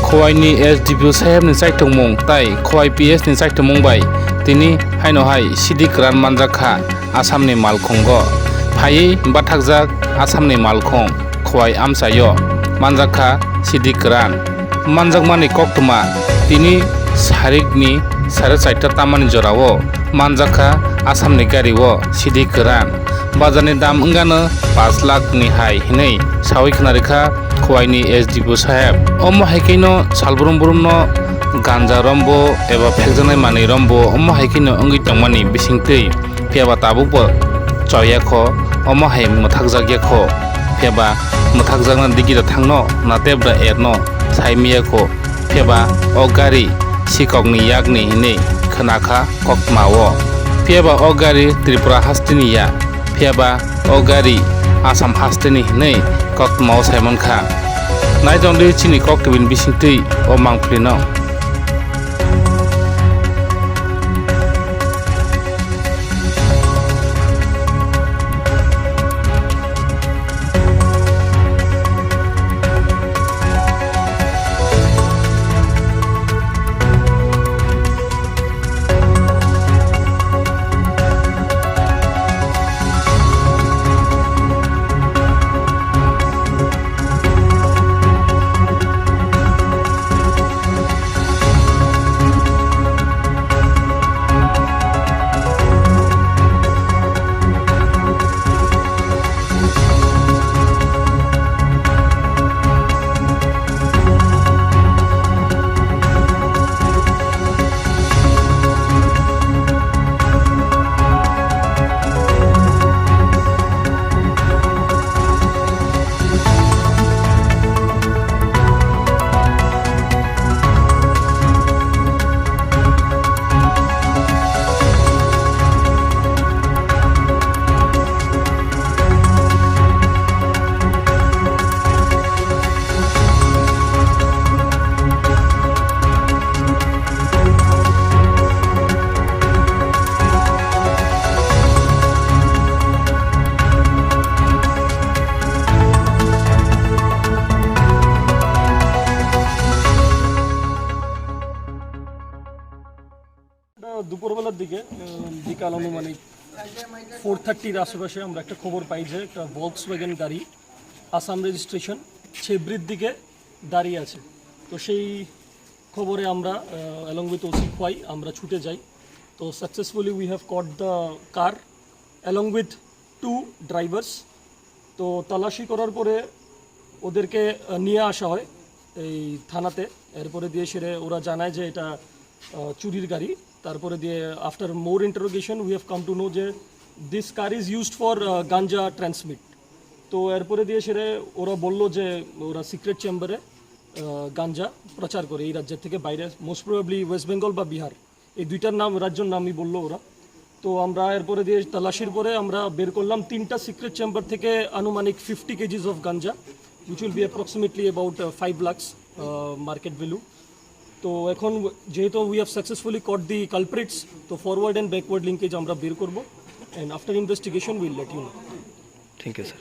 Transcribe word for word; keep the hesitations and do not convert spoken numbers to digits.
Khowai ni S D P O saheb ni chaitokmung tai Khowai P S ni chaitokmung bai tini haino hai sidi kwran manjak kha Assam ni malkhungo. Phaiwi bathakjak Assam ni malkhung Khowai amchaio manjak kha sidi kwran. Manjakmani koktwma tini sarikni sare charta tamani jorao manjak kha Assam ni gari o sidi kwran. Bajar ni dam wngano pash lakh ni hai hinwi sawi khna rikha Khowai ni S D P O saheb. Omo hai khe no sal brum brum no ganja rombo eba phekjaknai manwi rombo omo hai khe no wngwi tongmani bisingtwi. Phiya ba tabuk bo choya kho, omo hai mwthakjak ya kho. Phiya ba mwthakjakna digi da thangno na tep da erno sai miya kho. Phiya ba o gari sikokni yakni hinwi khna kha koktwmao. Phiya ba o gari Tripura hasteni ya. Phiya ba o gari Assam hasteni hinwi koktwmao sai mankha. Naitongdi chini koktwbini bisingtwi o mangphlino. এটা দুপুরবেলার দিকে, আহ, বিকাল আনুমানিক ফোর থার্টির আশেপাশে আমরা একটা খবর পাই যে একটা ভলক্সওয়াগন গাড়ি, আসাম রেজিস্ট্রেশন, ছেবরির দিকে দাঁড়িয়ে আছে। তো সেই খবরে আমরা, আহ, along with ওসি খোয়াই আমরা ছুটে যাই। তো successfully we have caught the car along with two drivers। তো তালাশি করার পরে ওদেরকে, আহ, নিয়ে আসা হয় এই থানাতে। এরপরে দিয়ে সেরে ওরা জানায় যে এটা, আহ, চুরির গাড়ি। তারপরে দিয়ে after more interrogation we have come to know যে this car is used for, আহ, গাঞ্জা ট্রান্সমিট। তো এরপরে দিয়ে সেরে ওরা বলল যে ওরা সিক্রেট চেম্বারে, আহ, গাঞ্জা প্রচার করে এই রাজ্যের থেকে বাইরে, মোস্ট প্রবাবলি ওয়েস্ট বেঙ্গল বা বিহার। এই দুইটার নাম, রাজ্যর নামই বললো ওরা। তো আমরা এরপরে দিয়ে তালাশির পরে আমরা বের করলাম তিনটা সিক্রেট চেম্বার থেকে আনুমানিক fifty KGs of ganja, which will be approximately about, uh, five lakhs, uh, market value। তো এখন যেহেতু we have successfully caught the culprits, তো ফরওয়ার্ড অ্যান্ড ব্যাকওয়ার্ড লিঙ্কেজ আমরা বের করবো, and after investigation we'll let you know। Thank you, sir।